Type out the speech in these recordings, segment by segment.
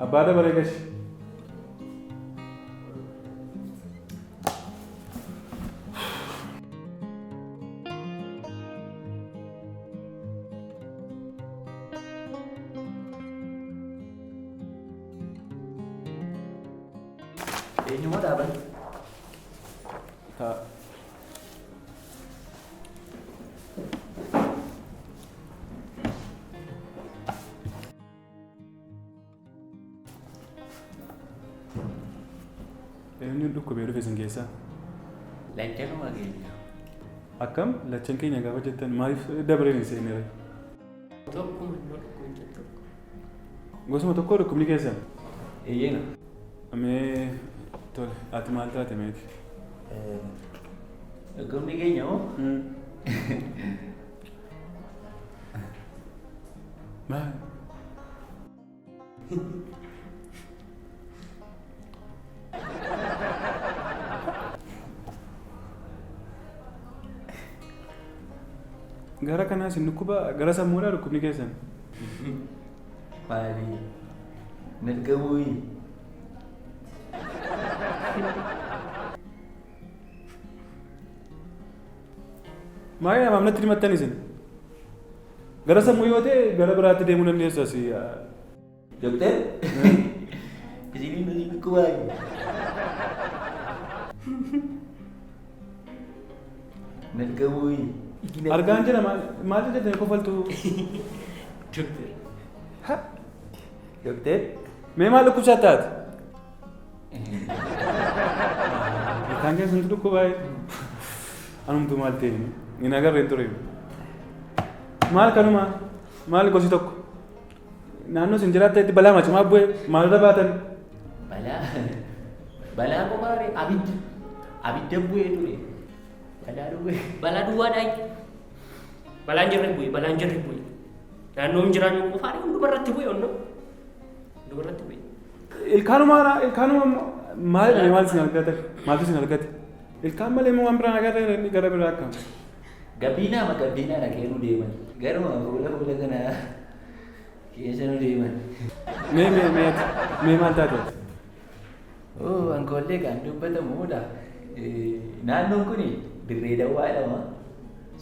Abbaa dabaree gashi. Eenyuma dhaaban? Taa. Eenyuun dhukkubee dhufe isin keessaa? Lachanuma keenya. Akkam lachan keenya gaafa jettan maaliif dabareen hin seenne ree? Tokkuma nu dhukkubni tokko. Gosuma tokko dhukkubni keessan? Eeyyena. Mee tole ati maal taate meeti? Dhukkubni keenya moo? Maal? Gara kanaa isin dhukkuba gara sammuudhaa dhukkubni keessan? Maali? Nargamuuyi. Maal namaaf natti himattan isin? Gara sammuu yoo ta'e gara biraatti deemuu dandeessu asii. Doktar? Isiniin nuti dhukkubaayi. Nargamuuyi. Argaan jira maal maal jettanii kofaltu? Doktar. Ha? Doktar? Mee maal dhukkubsaa taate? Ilkaan keessantu dhukkubaa. Anumtu maal ta'e hin agarreen ture. Maal kanuma maal gosi tokko naannoo isin jiraatanitti balaa cimaa bu'e maalirra baatan? Balaa balaa qofaare abidda abidda bu'ee ture. Balaa bu'ee. Balaa duwwaadhaa. Balaan jirri bu'e balaan jirri bu'e. Naannoon jiraanyu qofaadha hundumarratti bu'e onnoo. Hundumarratti bu'e. Ilkaanuma ilkaanuma maal maal isin argate maaltu isin argate? Ilkaan malee immoo waan biraan agarre inni gara biraa akkam? Gabbiinaa ma gabbiinaa dhaqee nu deeman. Garuma fuula fuula kana keessa nu deeman. Mee mee mee ati mee maal taate ati? Oo ankoollee kan dubbatamuudha. Naannoon kun dirree dawwaa jedhama.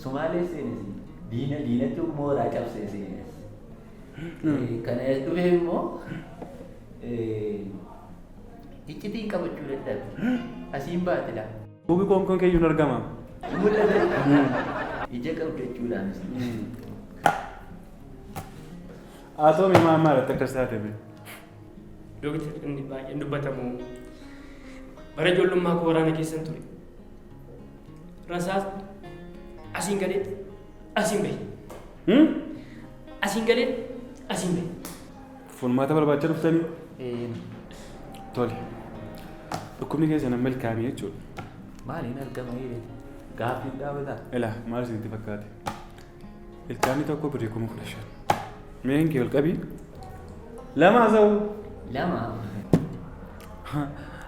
Sumaalee seenes diina diinatti mooraa cabsee seenes. Kana dhufee immoo iccitiin qabachuu dadhabe. Asiin baatila. Bubi koonkoon keeyyuun argama. Hin mul'ate? Ija qabdu jechuudhaanis. Haa ta'u mee maal maalatti akkas taate mee? Doktar inni baay'een dubbatamu. Bara ijoollummaa koo waraana keessan ture. Rasaas asiin galee asiin bahe. Asiin galee asiin bahe. Furmaata barbaacha dhuftanii? Tole. Dhukkubni keessan amma ilkaanii jechuudha. Maaliin argama jedhe? Gaaffiin dhaabataa? Ilaa maal isinitti fakkaate? Ilkaanni tokko birrii 15,000. Mee hin kee ol qabii. Lama haasa'u. Lama.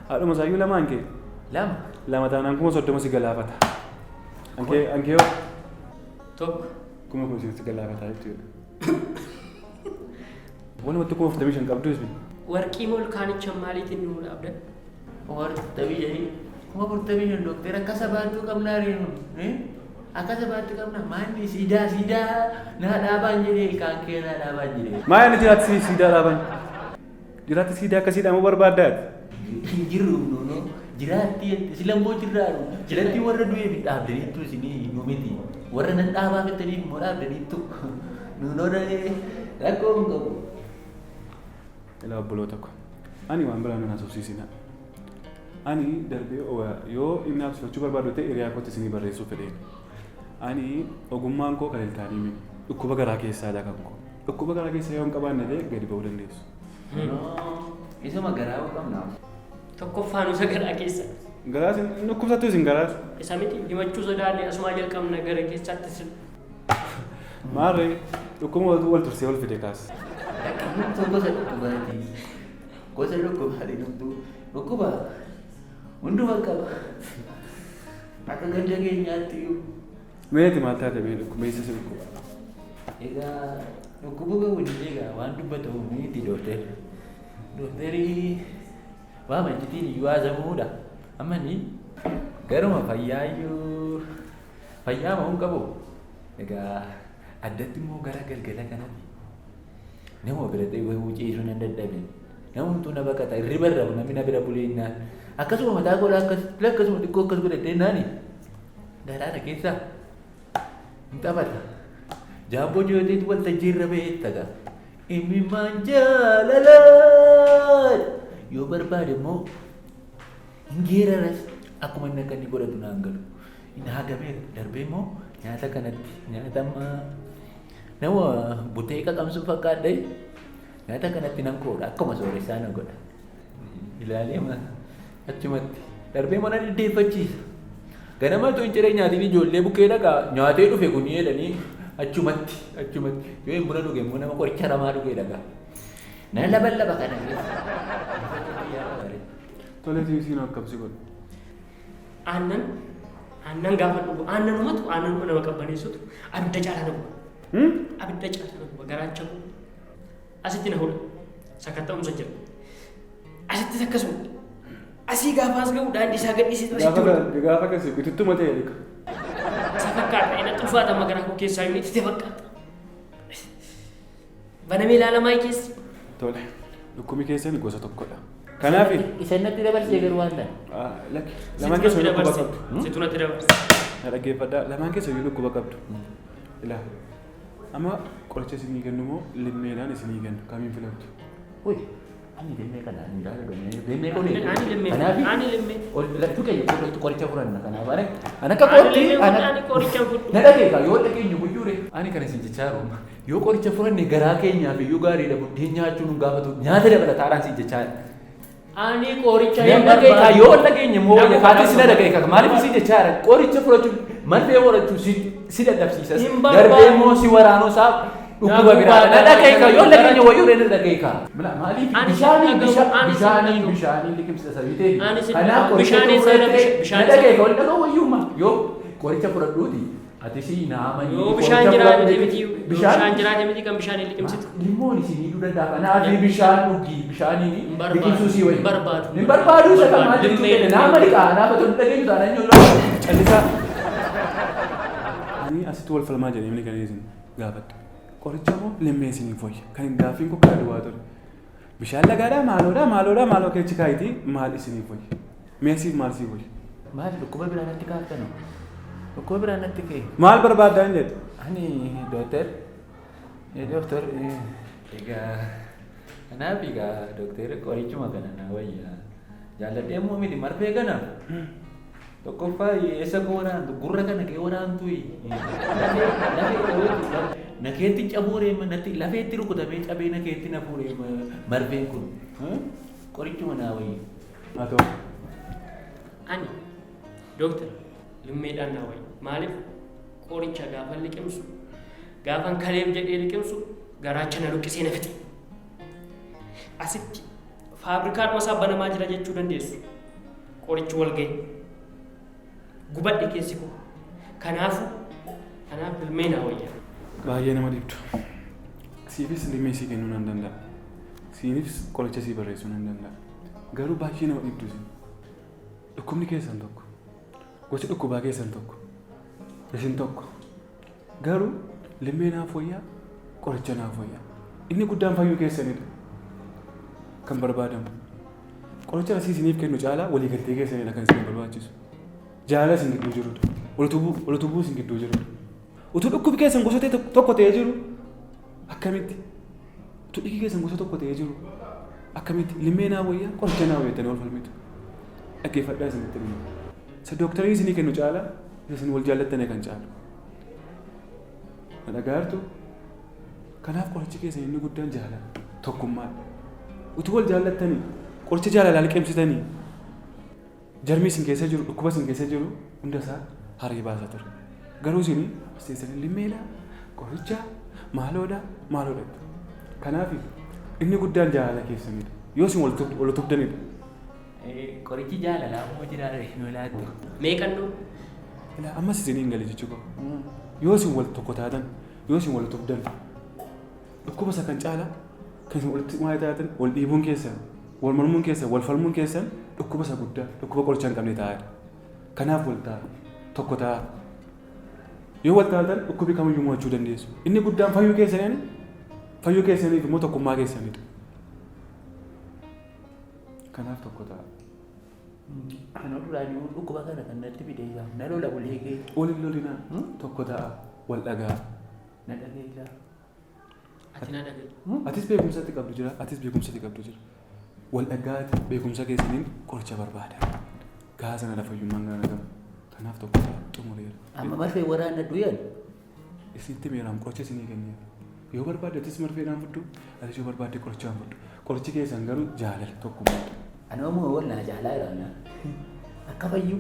Haadhuma isaayyuu lama hankee. Lama. Lama taanaan 30,000 si galaafata. Hankee hankee hoo? Tokko. 10,000 si galaafata jechuudha. Walumatti 45,000 qabdu isin. Warqii moo ilkaanicha maaliitiin nuu dhaabdan? 45,000. 45,000 doktara akka sabaattuu qabnaa reenu. Akka sabaattuu qabnaa maanni siidaa siidaa naa dhaabaan jedhee ilkaan kee naa dhaabaan jedhee. Maa inni jiraatti siidaa dhaaban? Jiraatti siidaa akkasii dhaamuu barbaaddaati? Hin jirru nuunoo jiraatti jette sila immoo jirraaru jiratti warra du'eef dhaabdaniittu isinii nu miti warra nan dhaabaa fettaniif immoo dhaabdaniittu nuunoo rakkoo hin qabu. Ilaa obboloota ko ani waan biraa nan haasofsiisina. Ani darbee yoo inni haasofachuu barbaadu ta'e hiriyaa kootti isinii barreessuu fedheen. Ani ogummaan koo kan ilkaanii miti. Dhukkuba garaa keessaadha kan koo. Dhukkuba garaa keessaa yoo hin qabaanne ta'e gadi ba'uu dandeessu. Isuma garaa qabna. Tokkoffaan isa garaa keessa. Garaa isin dhukkubsattu isin garaas. Isa miti himachuu sodaanne asumaa jalqabna gara keessaatti sin. Maarree dhukkuba wal tursee wal fide kaas. Hundumtuu gosa dhukkubaati. Gosa dhukkubaati hundumtuu dhukkuba hunduma qaba. Akka ganda keenyaatti iyyuu. Meeti maal taate mee dhukkuba eessa si dhukkuba? Egaa dhukkuba qabu ni egaa waan dubbatamu miti dooktar. Dooktarii waama iccitiin iyyuu haasamuudha. Amma ni garuma fayyaa iyyuu fayyaa ma'uun qabu. Egaa addatti immoo gara galgala kanatti nama bira ta'e wayii ciisuu nan dadhabe. Namumtuu na baqata hirriba irra namni na bira bulee innaan. Akkasuma mataa godha akkas akkasuma xiqqoo akkas godhadhee naani garaana keessaa hin taphata. Jaabboo jooteetu waltajjii irra ba'ee taga. Imimmaan jaalalaa yoo barbaade immoo hin geeraras akkuma inni akka inni godhatu naan galu. Inni hagameera darbee immoo nyaata kanatti nyaata amma nama butee qaqamsuu fakkaadha. Nyaata kanatti nan koodha akkuma sooressaa na godha. Ilaalee ma achumatti darbee mana deddeeffachiisa. Ganama otoo hin ciree nyaatiin ijoollee bukkee dhaqaa nyaatee dhufe kun jedhanii achumatti achumatti yoo hin buna dhuge immoo nama qoricha ramaa dhuge dhagaa. Na labalaba kana keessa. Tolee siin akkam si godhu. Aannan aannan gaafa dhugu aannanumatu aannanuma nama qabbaneessutu abidda caalaa na guba. Abidda caalaa na guba garaacha koo. Asitti na hudha. Sakatta'umsa jira. Asittis akkasuma. Asii gaafa as ga'u daandii isaa gadhiisitu asitti hudha. Gaafa akkasii bituttuma ta'e beeka. Isa fakkaata. Inni ulfaata amma garaa koo keessaa yoo itti fakkaata. Banamee ilaalamaa keessa. Tole dhukkubni keessan gosa tokkodha. Kanaaf Isa natti dabarsee garuu waan ta'e. lakki lamaan keessa iyyuu dhukkuba qabdu. Situ natti dabarse. Na dhaggeeffadhaa lamaan keessa iyyuu dhukkuba qabdu. Ilaa amma qoricha isinii kennu moo limmeedhaan isinii kennu kamiin filattu? Uy, ani limmee kana hin jaalladhu. Limmee kun Ani limmee. Kanaaf Ani limmee. lattuu keenya qoricha qoricha furanna kanaaf ani ani akka Ani kootti limmee ani fudhu, ani qoricha fudhu. na dhageeka yoo dhageenyu guyyuure ani kana isin jechaa jiru yoo qoricha furanne garaa keenyaaf iyyuu gaariidha buddeen nyaachuu nun gaafatu nyaata dabalataadhaan isin jechaa jira. Ani qoricha Nan hin dhageeka barbaadu. yoo dhageenye immoo Nama kaatis na barbaadu. dhageeka maaliif isin jechaa jira qoricha fudhachuun marfee horachuu si dadhabsiisas Hin barbaadu. darbee immoo si waraanuu isaa dhukkuba Na biraadha. Na gubaa dhageeka yoo dhageenye gara- wayyuu na dhageeka. Maaliif Ani sin bishaanii dhaga'u, ani sin bishaanii dhaga'u. bishaanii liqimsisa sabii ta'e. Ani sin Kanaaf dhaga'u. qoricha Bishaanii sana fudhattee na bishaan dhageeka wal dhaga'u wayyuuma yoo qoricha fudhadhuuti ati si na amanii Yoo bishaan jiraate miti yoo bishaan jiraate miti kan bishaan hin liqimsitu. Limmoon isinii dura danda'a. Kanaaf bishaan dhugi bishaaniin Hin barbaadu. liqimsuu sii wayya. Hin barbaadu. Hin barbaadu isa kan maal jechuu Limmee- kenna. Nama liqaa naaf otoo hin dhageenyu taanaan nyoo Callisaa. Ani asitti wal falmaa jedhee inni kan isin gaafadhe. Qoricha moo limmee isiniif wayya? Kan hin gaaffiin kun karaa duwwaa ture. Bishaan lagaadhaa maaloodhaa maaloodhaa maaloo keechi kaayitii maal isiniif wayya? Meesiif maal siif wayya? Maal dhukkuba biraa natti kaaftanu? Dhukkuba biraa natti ka'e. Maal barbaaddaan jedhe? Ani dooktar dooktar egaa kanaaf egaa dooktar qorichuma kana na wayya. Jaalladhee immoo miti marfee kana. Tokkoffaa eessa koo waraantu gurra kana kee waraantu lafee lafee nakeetti cabuu reema natti lafeetti rukutamee cabee nakeetti na fuudhee marfeen kun qorichuma naa wayya. Haa ta'u. Ani dooktar limmeedhaan naa wayya. Maaliif qoricha gaafa liqimsu gaafan kaleef jedhee liqimsu garaacha na luqqisee na fixe. Asitti faabrikaan isaa banamaa jira jechuu dandeessu. Qorichi wal ga'e. Gubadhe keessi koo. Kanaafuu kanaaf limmee naa wayya. Baay'ee nama dhibdu. Siifis limmee sii kennuu nan danda'a. Siifis qoricha sii barreessuu nan danda'a. Garuu baay'ee nama dhibdu isin. Dhukkubni keessan tokko. Gosi dhukkubaa keessan tokko. Isin tokko. Garuu limmee naaf wayyaa, qoricha naaf wayyaa. Inni guddaan fayyuu keessanidha. Kan barbaadamu. Qoricha asii isiniif kennu caalaa waliigaltee keessanidha kan isin barbaachisu. Jaalala isin gidduu jirudha. Wal utubuu isin gidduu jirudha. Utuu dhukkubi keessan gosa ta'e tokko ta'ee jiru akkamitti? Utuu dhiigi keessan gosa tokko ta'ee jiru akkamitti? Limmee naa wayyaa qoricha naa wayyaa jettanii wal falmitu. Dhaggeeffadhaa isinitti hima. Isa dooktarii isinii kennu caalaa isa isin wal jaallattanii kan caalu. Na dhagaartu? Kanaaf qorichi keessan inni guddaan jaalala tokkummaadha. Utuu wal jaallattanii qoricha jaalalaa liqimsitanii jarmi isin keessa jiru dhukkuba isin keessa jiru hunda isaa haree baasa ture. Garuu isin as teessanii limmeedha, qoricha, maaloodha, maaloodha jettu. Kanaaf inni guddaan jaalala keessanidha. Yoo isin wal utubdanidha. Qorichi jaalalaa immoo jira nu laattu. Meeqannoo? Ilaa ammas isin hin gale jechuu qaba. Yoo isin wal tokko taatan, yoo isin wal utubdan dhukkuba isa kan caalaa kan isin walitti maal taatan wal dhiibuun keessan Wal mormuun keessan, wal falmuun keessan dhukkuba isa guddaa, dhukkuba qoricha hin qabne taa'edha. Kanaaf wal ta'a, tokko ta'a. Yoo wal taatan dhukkubi kamiyyuu mo'achuu dandeessu. Inni guddaan fayyuu keessaniin fayyuu keessaniif immoo tokkummaa keessanidha. Kanaaf tokko ta'a. Anoo duraanii dhukkuba kana kan natti fide isaa na lola bulee kee Wal hin lolinaa, tokko ta'a, wal dhagaa. Na dhagee isaa. Ati na dhaga'i. Atis beekumsatti qabdu jira, atis beekumsatti qabdu jira. Wal dhagaati beekumsa keessaniin qoricha barbaada. Gaa sana lafa fayyummaan kan argamu. Kanaaf tokko ta'a, xumureera. Amma marfee waraana du'an. Isinitti meeraan qoricha isinii kenneera. Yoo barbaadde atis marfeedhaan fudhu, atis yoo barbaadde qorichaan fudhu. Qorichi keessan garuu jaalala tokkummaadha. Anoo moo wal naa jaalaa jira akka fayyu.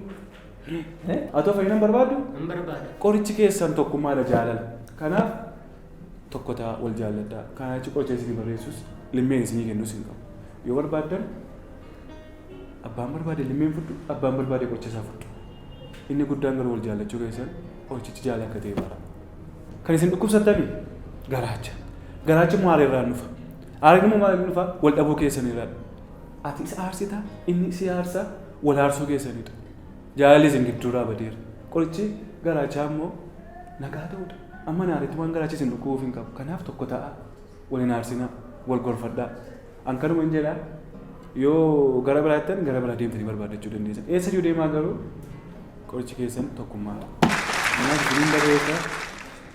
Atoo fayyina hin barbaaddu? Hin barbaada. Qorichi keessan tokkummaadha jaalala. Kanaaf tokko ta'a wal jaalladhaa. Kana jechuun qoricha isinii barreessus limmeen isinii kennus hin qabu. Yoo barbaaddan abbaan barbaade limmeen fudhu, abbaan barbaade qoricha isaa fudhu. Inni guddaan garuu wal jaallachuu keessan qorichichi jaalala akka ta'e bara. Kan isin dhukkubsattani garaacha. Garaachi immoo aara irraan dhufa. Aarri immoo maal dhufa? Wal dhabuu keessan irraa. Ati isa aarsita, inni si aarsa, wal aarsuu keessanidha. Jaalalli isin gidduudhaa badeera. Qorichi garaachaa immoo nagaa ta'uudha. Amma naaritti waan garaachi isin dhukkubuuf hin qabu. Kanaaf tokko ta'a. Wal hin aarsinaa. Wal gorfadhaa. An kanuma hin jedhaa. Yoo gara biraa jettan gara biraa deemtanii barbaadachuu dandeessan. Eessa iyyuu deemaa garuu qorichi keessan tokkummaadha. Kanaaf isiniin barreessa.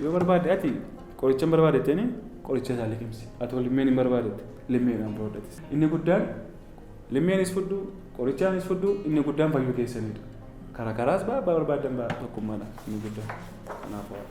Yoo barbaadde ati qoricha hin barbaadetteeni qoricha isaa liqimsi. Atoo limmeen hin barbaadette limmeedhaan fudhadhatis. Inni guddaan limmeenis fudhu qorichaanis fudhu inni guddaan fayyuu keessanidha. Karaa karaas ba'a abbaa barbaaddan ba'a tokkummaadha inni guddaan. Kanaaf waa.